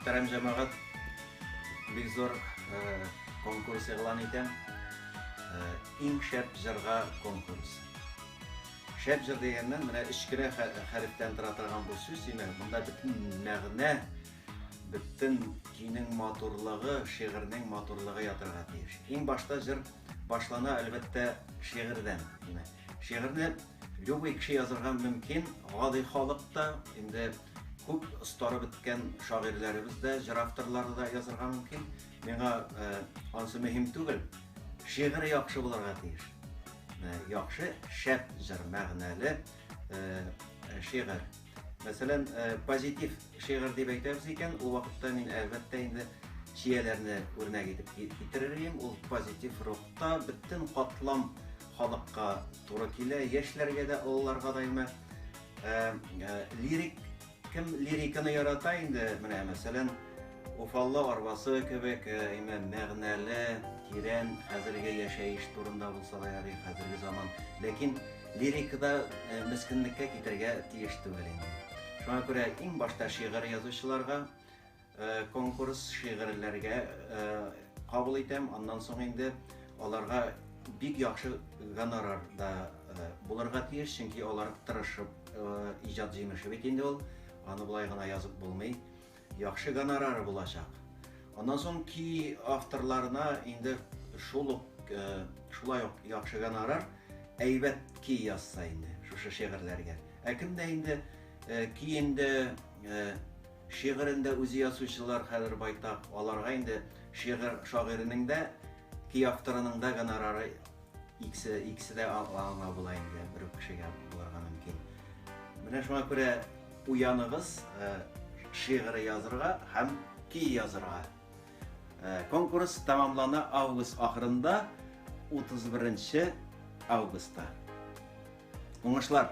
Мөхтәрәм җәмәгать, бик зур конкурс игълан итәм. Иң шәп җырга конкурс. Шәп җыр дигәннән, менә өч кенә хәрефтән тора торган бу сүз, димәк, монда бөтен мәгънә, бөтен көйнең матурлыгы, шигырьнең матурлыгы ятырга тиеш. Иң башта җыр башлана, әлбәттә, шигырьдән. Димәк, шигырьне любой кеше язырга мөмкин, гади халык та, инде күп остарып беткән шагыйрьләребез дә, җыр авторлары да язырга мөмкин. Миңа ансы мөһим түгел. Шигырь яхшы булырга тиеш. Яхшы, шәп җыр, мәгънәле шигырь. Мәсәлән, позитив шигырь дип әйтәбез икән, ул вакытта мин әлбәттә инде чияләрне үрнәк итеп китерер идем. Ул позитив рухта бөтен катлам халыкка туры килә, яшьләргә дә, олыларга да имә. Лирик кем лириканы ярата инде, менә мәсәлән, Уфалла арбасы кебек, имә мәгънәле, тирән, хәзерге яшәеш турында булса да ярый, хәзерге заман. Ләкин лирикада мескенлеккә китергә тиеш түгел инде. Шуңа күрә иң башта шигырь язучыларга конкурс шигырьләргә кабул итәм, аннан соң инде аларга бик яхшы гонорар да булырга тиеш, чөнки алар тырышып иҗат җимеше бит инде ул, аны болай гына язып булмый. Яхшы гонорары булачак. Аннан соң көй авторларына инде шул ук шулай ук яхшы гонорар, әйбәт көй язса инде шушы шигырьләргә. Ә кемдә инде көендә шигырен дә үзе язучылар хәзер байтак, аларга инде шигырь шагыйренең дә, көй авторының да гонорары икесе, икесе дә аңа була инде, бер үк кешегә булырга мөмкин. Менә шуңа күрә уяныгыз, шигырь язырга һәм көй язырга. Конкурс тәмамлана август ахырында, 31 августта. Уңышлар!